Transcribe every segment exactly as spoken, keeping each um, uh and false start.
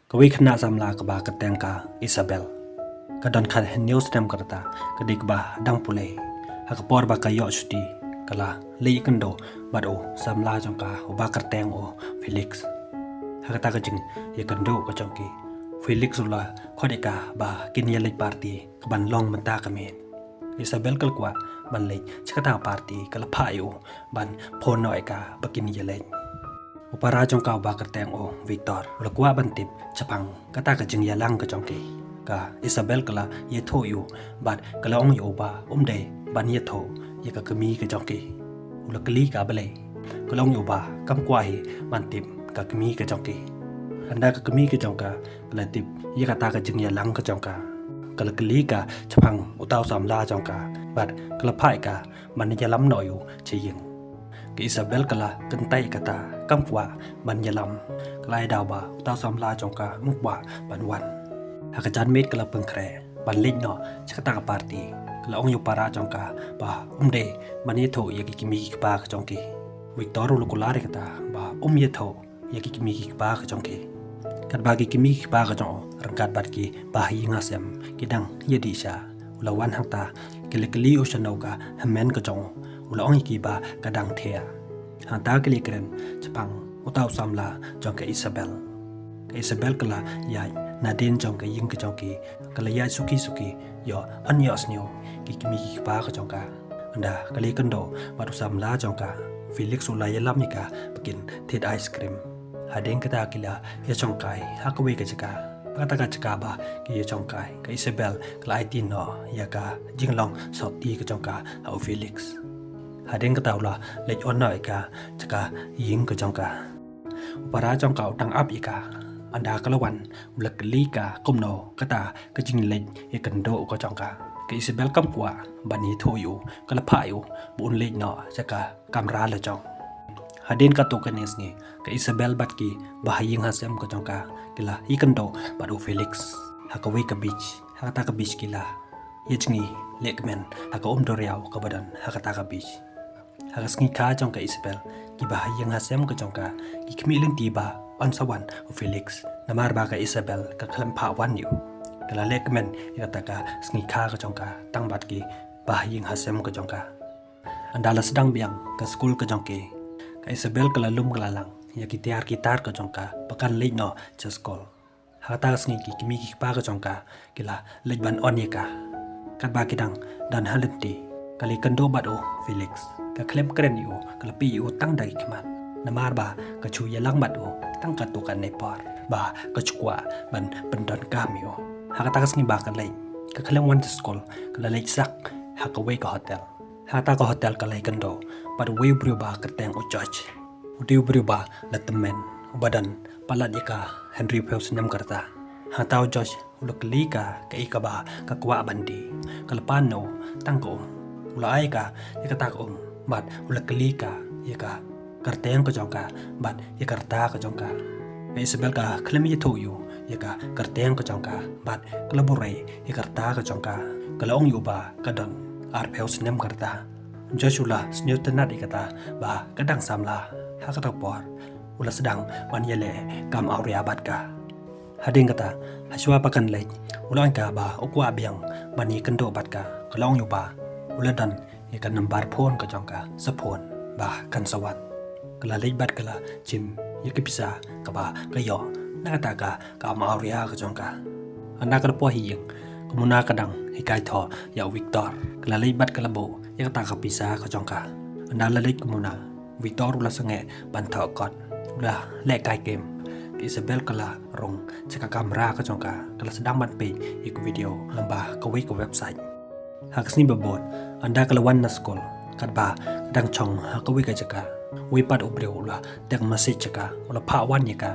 Kawei khynnah samla kaba kyrteng ka Isabel, ka don khathynñiew snem ka rta, ka dei kaba dang pule. Ha ka por ba ka ïoh shuti, ka la leit ïakynduh bad u samla jong ka uba kyrteng u Felix. Ha kata ka jingïakynduh ka jong ki, Felix u la khot ïa ka ba kin ïaleit party kaban long mynta ka miet. Isabel ka la kwah ban leit sha kata ka party, ka la phah ïa u ban phone noh ïa ka ba kin ïaleit. U para jong ka uba kyrteng u Victor u la kwah ban tip shaphang kata ka jingïalang ka jong ki. Ka Isabel ka la ïathuh ïa u bad ka la ong ïa u ba um dei ban ïathuh ïa ka kmie ka jong ki. U la kylli ka balei. Ka la ong ïa u ba kam kwah hi ban tip ka kmie ka jong ki. Hynda ka kmie ka jong ka ka la tip ïa kata ka jingïalang ka jong ka, ka la kylli ka shaphang uta u samla jong ka bad ka la phah ïa ka ban ïalam noh ïa u sha ïing. Ka Isabel ka la kyntait ïa kata, kam kwah ban ïalam. Ka la ai daw ba uta u samla jong ka um kwah ban wan. Ha ka janmiet ka la pynkhreh ban leit noh sha kata ka party. Ka la ong ïa u para jong ka ba um dei ban ïathuh ïa ki kmie ki kpa ka jong ki. Victor u la kular ïa kata ba um ïathuh ïa ki kmie ki kpa ka jong ki. Katba ki kmie ki kpa ka jong u ryngkat bad ki bahaïing hasem ki dang ïadih sha, u la wan hangta. Ki la kylli u shano ka hynmen ka jong u. U la ong ïa ki ba ka dang thiah. Hangta ki la kren shaphang uta u samla jong ka Isabel. Ka Isabel ka la ïaid nadien jong ka ïing ka jong ki, ka la ïaid suki suki, ïoh yn ïohsngew ki kmie ki kpa ka jong ka. Hynda ka la ïakynduh bad u samla jong ka, Felix u la ïalam ïa ka ba kin thied ice cream. Hadien kata ki la ïashongkai ha kawei ka jaka. Ha kata ka jaka ba ki ïashongkai, ka Isabel ka la aiti noh ïa ka jinglong sopti ka jong ka ha u Felix. Hadien kata u la leit noh ïa ka sha ka ïing ka jong ka. U para jong ka u dang ap ïa ka. Hynda ka la wan, u la kylli ka kumno kata ka jingleit ïakynduh ka jong ka. Ka Isabel kam kwah ban ïathuh ïa u, ka la phah ïa u ba un leit noh sha ka kamra la jong. Hadien katto katne sngi, ka Isabel bad ki bahaïing hasem ka jong ka ki la ïakynduh bad u Felix ha kawei ka beach. Ha kata ka beach ki la ïajngi lehkmen ha ka um duriaw kaba don ha kata ka beach. Ha ka sngi kha jong ka Isabel, ki bahaïing hasem ka jong ka ki khmih lynti ba yn sa wan u Felix, namar ba ka Isabel ka khlem phah wan ïa u. Ka la lehkmen ïa kata ka sngi kha ka jong ka tang bad ki bahaïing hasem ka jong ka. Hynda la sdang biang ka skul ka jong ki, ka Isabel ka la lum ka la lang ïa ki tiar ki tar ka jong ka ba kan leit noh sha skul. Ha kata ka sngi ki kmie ki kpa ka jong ka ki la leit ban on ïa ka. Katba ki dang don ha lynti, ka la ïakynduh bad u Felix. Ka khlem kren ïa u, ka la peit ïa u tang da ki khmat. Namar ba ka shu ïalang bad u tang katto katne por, ba ka shu kwah ban pyndonkam ïa u. Ha kata ka sngi ba ka leit, ka khlem wan sha skul, ka la leit sak ha kawei ka hotel. Ha kata ka hotel ka la ïakynduh bad uwei u briew ba kyrteng u George. U dei u briew ba la tymmen, uba don palat ïa ka hynriewphew snem ka rta. Hangta u George u la kylli ka kaei kaba ka kwah ban die. Ka la pan noh tang ka um. U la ai ka ïa kata ka um bad u la kylli ka ïa ka kyrteng ka jong ka bad ïa ka rta ka jong ka. Ka Isabel ka khlem ïathuh ïa u ïa ka kyrteng ka jong ka bad ka la buhrieh ïa ka rta ka jong ka. Ka la ong ïa u ba ka don arphew snem ka rta. George u la sngewtynnad ïa kata ba ka dang samla. Ha kata ka por u la sdang ban ïaleh kam awria bad ka. Hadien kata, hashwa ba kan leit, u la ong ïa ka ba u kwah biang ban ïakynduh bad ka. Ka la ong ïa u ba u la don ïa ka nambar phone ka jong ka, sa phone ba kan sa wan. Ka la leit bad ka la shim ïa ka pisa kaba ka ïoh na kata ka kam awria ka jong ka. Hynda ka la poi ha ïing, ka Mona ka dang hikai thoh ïa u Victor. Ka la leit bad ka la buh ïa kata ka pisa ka jong ka. Hynda la leit ka Mona, Victor u la sangeh ban thoh kot. U la leh kai kem. Ka Isabel ka la rung sha ka kamra ka jong ka, ka la sdang ban peit ïa ka video lyngba kawei ka website. Ha ka sngi ba bud, hynda ka la wan na skul, katba ka dang shong ha kawei ka jaka, uwei pat u briew u la text message sha ka, u la phah wan ïa ka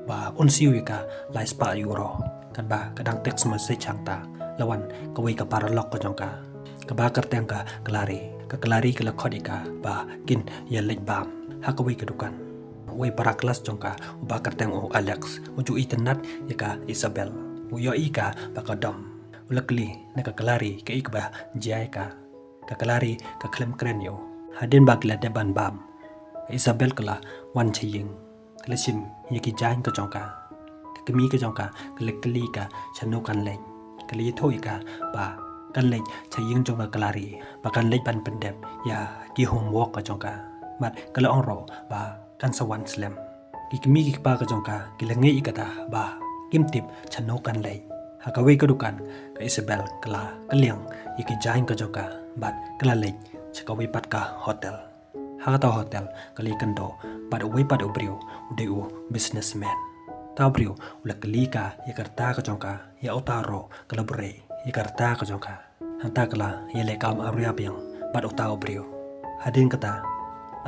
ba un siew ïa ka lai spah euro. Katba ka dang text message hangta, la wan kawei ka paralok ka jong ka, kaba kyrteng ka Clary. Ka Clary ka la khot ïa ka ba kin ïaleit bam ha kawei ka dukan. Uwei para klas jong ka uba kyrteng u Alex u ju itynnad ïa ka Isabel. U ïohi ïa ka ba ka dom. U la kylli na ka Clary kaei kaba jia ïa ka. Ka Clary ka khlem kren ïa u. Hadien ba ki la dep ban bam, ka Isabel ka la wan sha ïing. Ka la shim ïa ki jaiñ ka jong ka. Ka Kmie ka jong ka ka la kylli ka shano kan leit. Ka la ïathuh ïa ka ba kan leit sha ïing jong ka Klari, ba kan leit ban pyndep ïa ki homework ka jong ka. Bad ka la ong ruh ba kan sa wan slem. Ki kmie ki kpa ka jong ka ki la ngeit ïa kata ba kim tip shano kan leit. Ha kawei ka dukan ka Isabel ka la kylliang ïa ki jaiñ ka jong ka bad ka la leit sha kawei pat ka hotel. Ha kata hotel ka la ïakynduh bad uwei pat u briew u dei u businessman. Uta u briew u la kylli ka ïa ka rta ka jong ka, ïa uta ruh ka la buhrieh ïa ka rta ka jong ka. Hangta ka la ïaleh kam awria biang bad uta u briew. Hadien kata,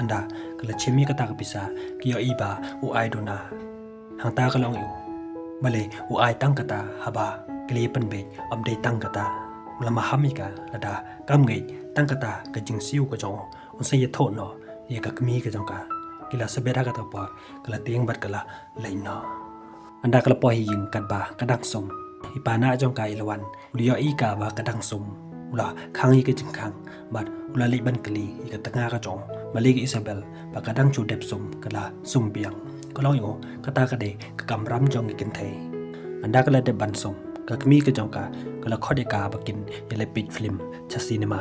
ynda ka la shim ïa kata ka pisa, ka ïohi ba u ai duna. Hangta ka la ong ïa u, balei u ai tang kata, haba ka la ïa pynbeit ym dei tang kata. U la maham ïa ka, lada kam ngeit tang kata ka jingsiew ka jong u, un sa ïathuh noh ïa ka kmie ka jong ka. Ki la sah beit ha kata ka por, ka la tieng bad ka la leit noh. Ynda ka la poi ha ïing katba ka dang sum, i pa na jong ka i la wan. U la ïohi ïa ka ba ka dang sum, u la khang ïa ka jingkhang bad u la leit ban kylli ïa ka tnga ka jong u, balei ka Isabel ba ka dang shu dep sum ka la sum biang. Ka la ong ïa u, kata ka dei ka kamram jong ki kynthei. Ynda ka la dep ban sum, ka kmie ka jong ka ka la khot ïa ka ba kin ïaleit peit film sha cinema.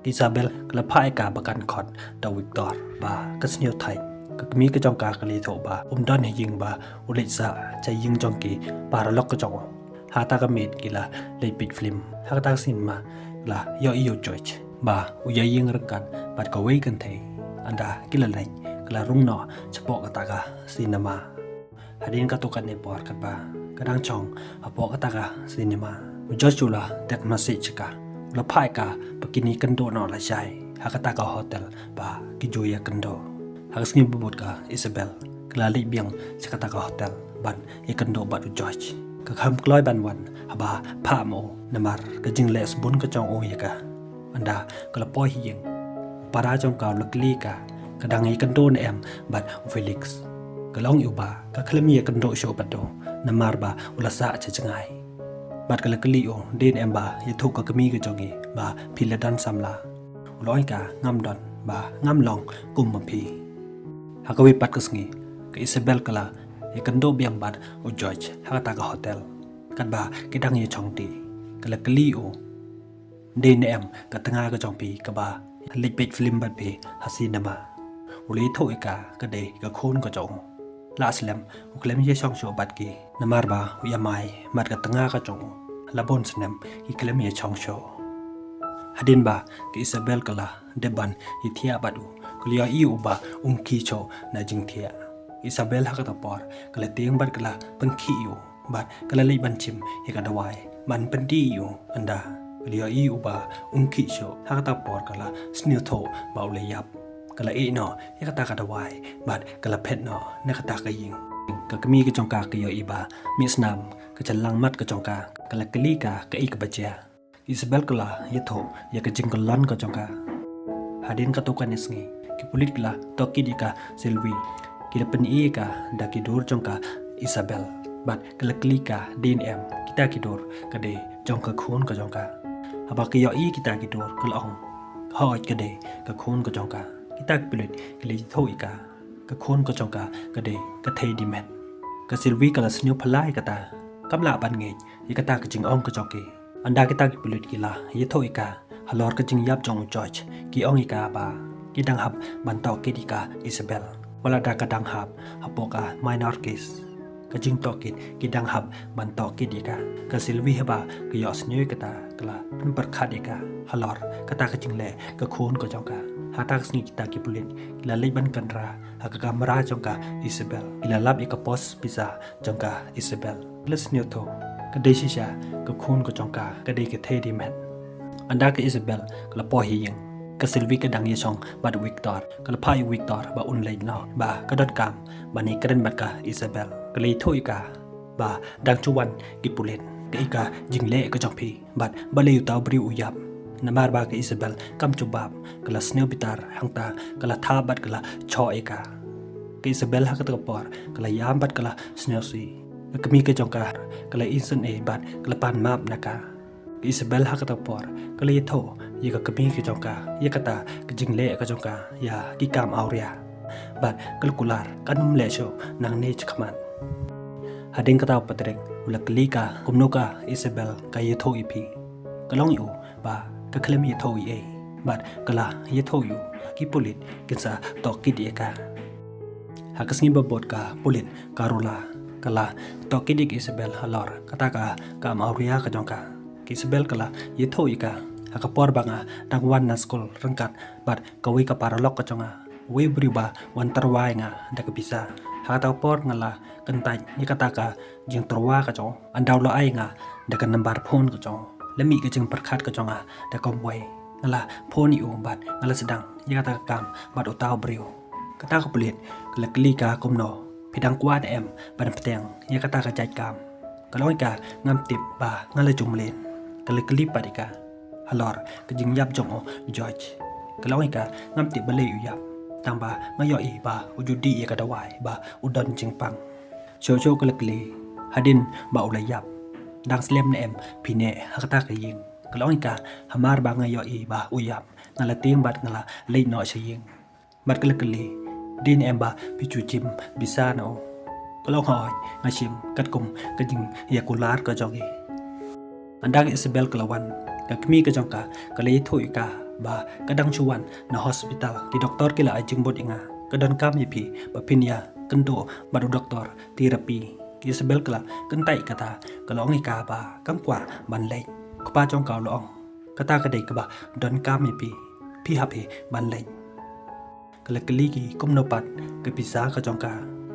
Ka Isabel ka la phah ïa ka ba kan khot da u Victor ba ka sniew thait. Ka kmie ka jong ka ka la ïathuh ba um don ha ïing, ba u leit sah sha ïing jong ki paralok ka jong u. Ha kata ka miet ki la leit peit film ha kata ka cinema. Ka la ïohi ïa u George ba u ïaïing ryngkat bad kawei ka kynthei. Ynda ki la leit, ka la rung noh shapoh kata ka cinema. Hadien katto katne por, katba ka dang shong hapoh kata ka cinema, u George u la text message sha ka. U la phah ïa ka ba kin ïakynduh noh lashai ha kata ka hotel ba ki ju ïakynduh. Ha ka sngi ba bud ka Isabel ka la leit biang sha kata ka hotel ban ïakynduh bad u George. Ka kham kloi ban wan haba phah ma u, namar ka jingleh sbun ka jong u ïa ka. Ynda ka la poi ha ïing, u para jong ka u la kylli ïa ka, ka dang ïakynduh ne em bad u Felix. Ka la ong ïa u ba ka khlem ïakynduh shuh bad u, namar ba u la sah sha jngai. Bad ka la kylli ïa u, dei ne em ba ïathuh ka kmie ka jong ngi ba phi la don samla? U la ong ïa ka, ngam don, ba ngam long kum ma phi. Ha kawei pat ka sngi, ka Isabel ka la ïakynduh biang bad u George ha kata ka hotel. Katba ki dang ïashong dih, ka la kylli ïa u, dei ne em ka tnga ka jong phi kaba leit peit film bad phi ha cinema? U la ïathuh ïa ka, ka dei ka khun ka jong u. La slem u khlem ïashong shuh bad ki, namar ba u ïamai bad ka tnga ka jong u. La bun snem ki khlem ïashong shuh. Hadien ba ka Isabel ka la dep ban ïathiah bad u, ka la ïohi ïa u ba um khih shuh na jingthiah. Isabel ha kata ka por ka la tieng bad ka la pynkhih ïa u bad ka la leit ban shim ïa ka dawai ban pyndih ïa u. Ynda ka la ïohi ïa u ba um khih shuh, ha kata ka por ka la sngewthuh ba u la ïap. Ka la ïeh noh ïa kata ka dawai bad ka la phet noh na kata ka ïing. Ka kmie ka jong ka ka ïohi ba mih snam ka jyllangmat ka jong ka. Ka la kylli ïa ka kaei kaba jia. Isabel ka la ïathuh ïa ka jingkyllon ka jong ka. Hadien katto katne sngi, ki pulit ki la tohkit ïa ka Sylvie. Ki la pyni ïa ka da ki dur jong ka Isabel. Bad ka la kylli ïa ka, dei ne em kita ki dur ka dei jong ka khun ka jong ka? Haba ka ïohi ïa kita ki dur, ka la ong, hooid, ka dei ka khun ka jong ka. Kita ki pulit ki la ïathuh ïa ka, ka khun ka jong ka ka dei ka Thei Dimet. Ka Sylvie ka la sngewphylla ïa kata, kam lah ban ngeit ïa kata ka jingong ka jong ki. Ynda kita ki pulit ki la ïathuh ïa ka halor ka jingïap jong u George, ki ong ïa ka ba ki dang hap ban tohkit ïa ka Isabel. Wat la da ka dang hap hapoh ka minor case, ka jingtohkit ki dang hap ban tohkit ïa ka. Ka Sylvie haba ka ïohsngew ïa kata, ka la pynpyrkhat ïa ka halor kata ka jingleh ka khun ka jong ka. Ha kata ka sngi kita ki pulit ki la leit ban kynrad ha ka kamra jong ka Isabel. Ki la lap ïa ka pos pisa jong ka Isabel. Ki la sngewthuh, ka dei shisha ka khun ka jong ka, ka dei ka Thei Dimet. Ynda ka Isabel ka la poi ha ïing, ka Sylvie ka dang ïashong bad u Victor. Ka la phah ïa u Victor ba un leit noh, ba ka donkam ban ïakren bad ka Isabel. Ka la ïathuh ïa ka ba dang shu wan ki pulit, kaei ka jingleh ka jong phi, bad balei uta u briew u ïap? Namar ba ka Isabel kam jubab, ka la sngew bitar, hangta ka la thap bad ka la shoh ïa ka. Ka Isabel ha kata ka por ka la ïam bad ka la sngewsih. Ka kmie ka jong ka ka la isynei bad ka la pan map na ka. Ka Isabel ha kata ka por ka la ïathuh ïa ka kmie ka jong ka ïa kata ka jingleh ka jong ka ïa ki kam awria. Bad ka la kular kan ym leh shuh nangne shakhmat. Hadien kata u Patrick u la kylli ka kumno ka Isabel ka ïathuh ïa phi. Ka la ong ïa u ba ka khlem ïathuh ei ei bad ka la ïathuh ïa u ki pulit kin sa tohkit ïa ka. Ha ka sngi ba bud ka pulit ka Rola ka la tohkit ïa ka Isabel halor kata ka kam awria ka jong ka. Ka Isabel ka la ïathuh ïa ka ha ka por ba nga dang wan na skul ryngkat bad kawei ka paralok ka jong nga, uwei u briew ba wan tyrwa ïa nga da ka pisa. Ha kata ka por nga la kyntait ïa kata ka jingtyrwa ka jong u, ynda u la ai ïa nga da ka nambar phone ka jong u. La mih ka jingpyrkhat ka jong nga da kumwei. Nga la phone ïa u bad nga la sdang ïa kata ka kam bad uta u briew. Kata ka pulit ka la kylli ka kumno, phi dang kwah ne em ban bteng ïa kata ka jait kam? Ka la ong ïa ka ngam tip ba nga la ju mlien. Ka la kylli pat ïa ka halor ka jingïap jong u George. Ka la ong ïa ka ngam tip balei u ïap, tang ba nga ïohi ba u ju dih ïa ka dawai ba u don jingpang. Shuh shuh ka la kylli, hadien ba u la ïap, dang slem ne em phi neh ha kata ka ïing? Ka la ong ïa ka hamar ba nga ïohi ba u ïap, nga la tieng bad nga la leit noh sha ïing. Bad ka la kylli, dei ne em ba phi ju shim visa na u? Ka la ong hooid, nga shim katkum ka jingïakular ka jong ngi. Ynda ka Isabel ka la wan, ka kmie ka jong ka ka la ïathuh ïa ka ba ka dang shu wan na hospital, ki doktor ki la ai jingmut ïa nga. Ka donkam ïa phi ba phin ïakynduh bad u doktor therapy. Ka Isabel ka la kyntait ïa kata, ka la ong ïa ka ba kam kwah ban leit. U kpa jong ka u la ong, kata ka dei kaba donkam ïa phi, phi hap hi ban leit. Ka la kylli ki kumno pat ka pisa ka jong ka.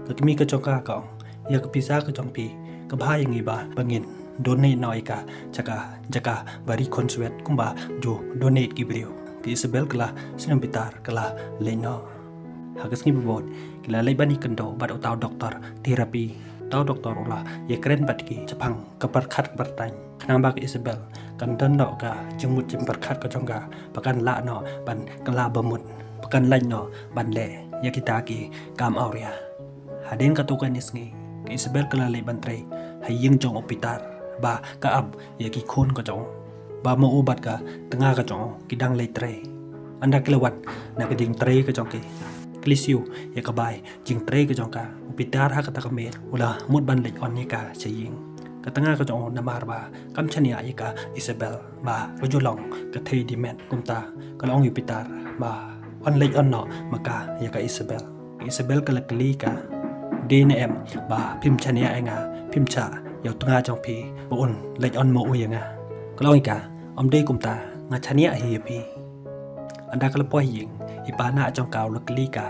Ka kmie ka jong ka ka ong, ïa ka pisa ka jong phi ka bha ïa ngi ba ba ngin donate noh ïa ka sha ka jaka ba ri khun swet kumba ju donate ki briew. Ka Isabel ka la sngewbitar, ka la leit noh. Ha ka sngi ba bud ki la leit ban ïakynduh bad uta u doktor therapy. Uta u doktor u la ïakren bad ki shaphang ka pyrkhat ka pyrthei, khnang ba ka Isabel kan don noh ka jingmut jingpyrkhat ka jong ka ba kan lah noh ban kylla bamut, ba kan lait noh ban leh ïa kita ki kam awria. Hadien katto katne sngi ka Isabel ka la leit ban trei ha ïing jong u Peter ba ka ap ïa ki khun ka jong u, ba ma u bad ka tnga ka jong u ki dang leit trei. Ynda ki la wan na ka jingtrei ka jong ki, ki la siew ïa ka bai jingtrei ka jong ka. U Peter ha kata ka miet u la mut ban leit on ïa ka sha ïing. Ka tnga ka jong u namar ba kam shaniah ïa ka Isabel ba ka ju long ka thei dimet. Kumta ka la ong ïa u Peter ba un leit on noh ma ka ïa ka Isabel. Ka Isabel ka la kylli ka, dei ne em ba phim shaniah ïa nga, phim shah ïa u tnga jong phi ba un leit on ma u ïa nga? Ka la ong ïa ka, ym dei kumta, nga shaniah hi ïa phi. Ynda ka la poi ïing, i pa na jong ka u la kylli ka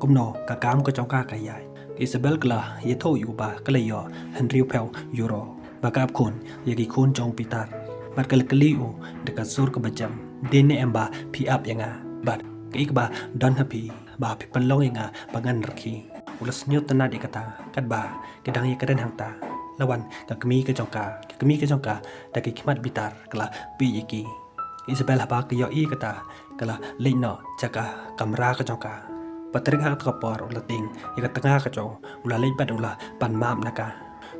kumno ka kam ka jong ka ka ïaid. Ka Isabel ka la ïathuh ïa u ba ka la ïoh hynriewphew euro ba ka ap khun ïa ki khun jong u Peter. Bad ka la kylli u da ka sur kaba jem, dei ne em ba phi ap ïa nga? Bad kaei kaba don ha phi ba phi pynlong ïa nga ba ngan rkhie? U la sngewtynnad ïa kata katba ki dang ïakren hangta. La wan ka kmie ka jong ka, ka kmie ka jong ka da ki khmat bitar ka la peit ïa ki. Isabel haba ka ïohi kata ka la leit noh sha ka kamra ka jong ka. Patrick ha kata ka por u la tieng ïa ka tnga ka jong u, u la leit bad u la pan map na ka.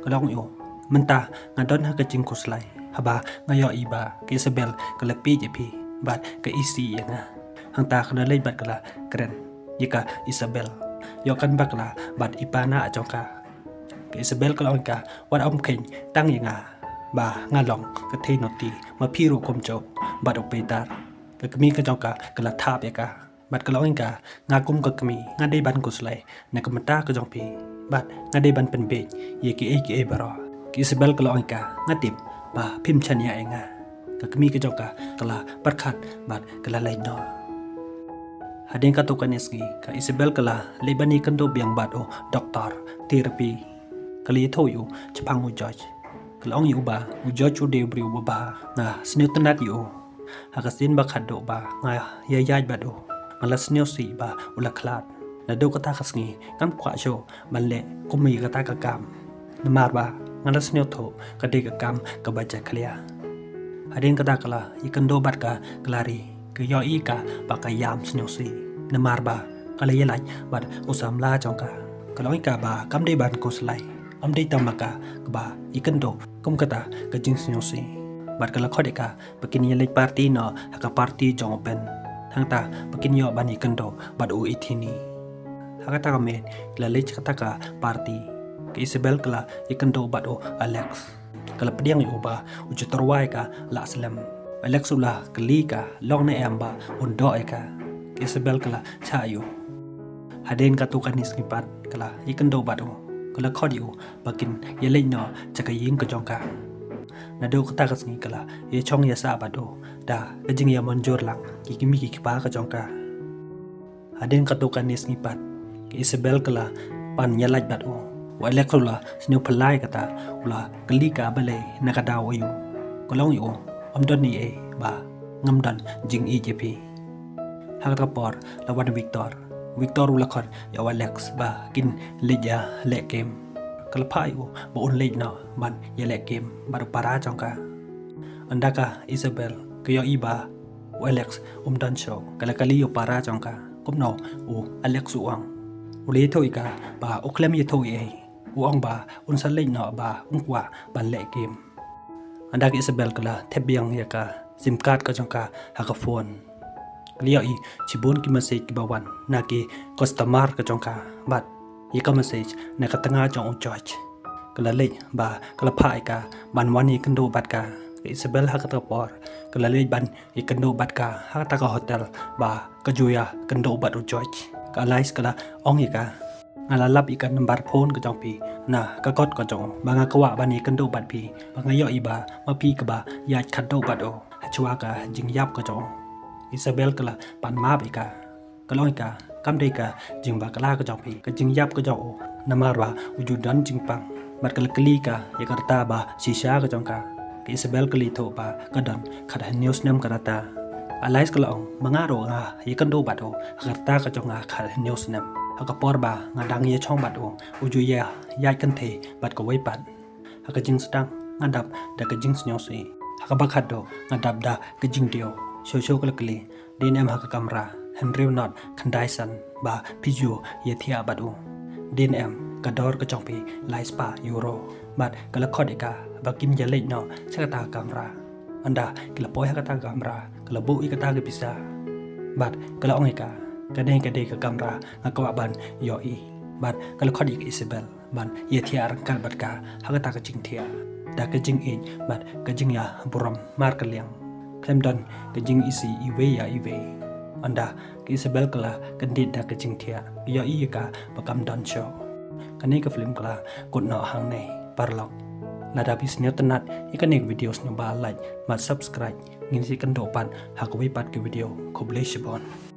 Ka la ong ïa u, mynta nga don ha ka jingkhuslai haba nga ïohi ba ka Isabel ka la peit ïa phi bad ka isih ïa nga. Hangta ka la leit bad ka la kren ïa ka Isabel, ïoh kan bakla bad i pa na jong ka. Ka Isabel ka la ong ïa ka, wat ym kheiñ tang ïa nga ba nga long ka thei naughty, ma phi ruh kumjuh bad u Peter. Ka kmie ka jong ka ka la thap ïa ka bad ka la ong ïa ka, nga kum ka kmie nga dei ban khuslai na ka bynta ka jong phi bad nga dei ban pynbeit ïa kiei kiei baroh. Ka Isabel ka la ong ïa ka, nga tip ba phim shaniah ïa nga. Ka kmie ka jong ka ka la pyrkhat bad ka la leit noh. Hadien katto katne sngi ka Isabel ka la leit ban ïakynduh biang bad u doktor therapy. Ka la ïathuh ïa u shaphang u George. Ka la ong ïa u ba u George u dei u briew uba bha, nga sngewtynnad ïa u. Ha ka sien ba khatduh ba nga ïaid bad u, nga la sngewsih ba u la khlad. Naduh kata ka sngi ngam kwah shuh ban leh kum ïa kata ka kam, namar ba nga la sngewthuh ka dei ka kam kaba jakhlia. Hadien kata ka la ïakynduh bad ka Clary, ka ïohi ka ba ka ïam sngewsih namar ba ka la ïalait bad u samla jong ka. Ka la ong ïa ka ba kam dei ban khuslai, ym dei tang ma ka kaba ïakynduh kum kata ka jingsngewsih. Bad ka la khot ïa ka ba kin ïaleit party noh ha ka party jong u Ben, hangta ba kin ïoh ban ïakynduh bad u Ethenie. Ha kata ka miet ki la leit sha kata ka party. Ka Isabel ka la ïakynduh bad u Alex. Ka la pdiang ïa u ba u ju tyrwa ïa ka la slem. Alex u la kylli ka long ne em ba un doh ïa ka. Ka Isabel ka la shah ïa u. Hadien katto katne sngi pat ka la ïakynduh bad u. Ka la khot ïa u ba kin ïaleit noh sha ka ïing ka jong ka. Naduh kata ka sngi ka la ïashong ïasah bad u da ka jingïamynjur lang ki kmie ki kpa ka jong ka. Hadien katto katne sngi pat ka Isabel ka la pan ïaleit bad u. U Alex u la sngewphylla ïa kata, u la kylli ka balei na ka daw aïu. Ka la ong ïa u, ym don ei ei ba ngam don jingïeit ïa phi. Ha kata ka por la wan Victor. Victor u la khot ïa u Alex ba kin leit ïaleh game. Ka la phah ïa u ba un leit noh ban ïaleh game bad u para jong ka. Ynda ka Isabel ka ïohi ba u Alex um don shuh, ka la kylli ïa u para jong ka kumno u Alex u ong. U la ïathuh ïa ka ba u khlem ïathuh ei ei. U ong ba un sa leit noh ba un kwah ban leh game. Ynda ka Isabel ka la thep biang ïa ka sim card ka jong ka ha ka phone. Ka la ïohi shibun ki message kiba wan na ki customer ka jong ka bad ïa ka message na ka tnga jong u George. Ka la leit ba ka la phah ïa ka ban wan ïakynduh bad ka. Ka Isabel ha kata ka por ka la leit ban ïakynduh bad ka ha kata ka hotel ba ka ju ïakynduh bad u George. Ka Alice ka la ong ïa ka, nga la lap ïa ka number phone ka jong phi na ka kot ka jong u ba nga kwah ban ïakynduh bad phi ba nga ïohi ba ma phi kaba ïaid khatduh bad u hashwa ka jingïap ka jong u. Isabel ka la pan map ïa ka. Ka la ong ïa ka, kam dei ka jingbakla ka jong phi, ka jingïap ka jong u. Namar ba u ju don jingpang. Bad ka la kylli ka ïa ka rta ba shisha ka jong ka. Ka Isabel ka la ïathuh ba ka don khathynñiew snem ka rta. Alice ka la ong, ma nga ruh nga ïakynduh bad u ha ka rta ka jong nga khathynñiew snem. Ha ka por ba nga dang ïashong bad u, u ju ïa ïaid kynthei bad kawei pat. Ha ka jingsdang nga dap da ka jingsngewsih. Ha kaba khatduh nga dap da ka jingdiaw. Shuh shuh ka la kylli, dei ne em ha ka kamra hynriew not khyndai san ba phi ju ïathiah bad u? Dei ne em ka dor ka jong phi lai spah euro? Bad ka la khot ïa ka ba kin ïaleit noh sha kata ka kamra. Ynda ki la poi ha kata ka kamra ka la buh ïa kata ka pisa. Bad ka la ong ïa ka, kane ka dei ka kamra nga kwah ban ïohi. Bad ka la khot ïa ka Isabel ban ïathiah ryngkat bad ka ha kata ka jingthiah da ka jingïeit bad ka jingïaburom markylliang. Khlem don ka jingisih iwei ïa iwei. Ynda ka Isabel ka la kyndit da ka jingthiah, ka ïohi ïa ka ba kam don shuh. Kane ka film ka la kut noh hangne paralok. Lada phi sngewtynnat ïa kane ka video sngewbha like bad subscribe. Ngin sa ïakynduh pat ha kawei pat ka video. Khublei shibun.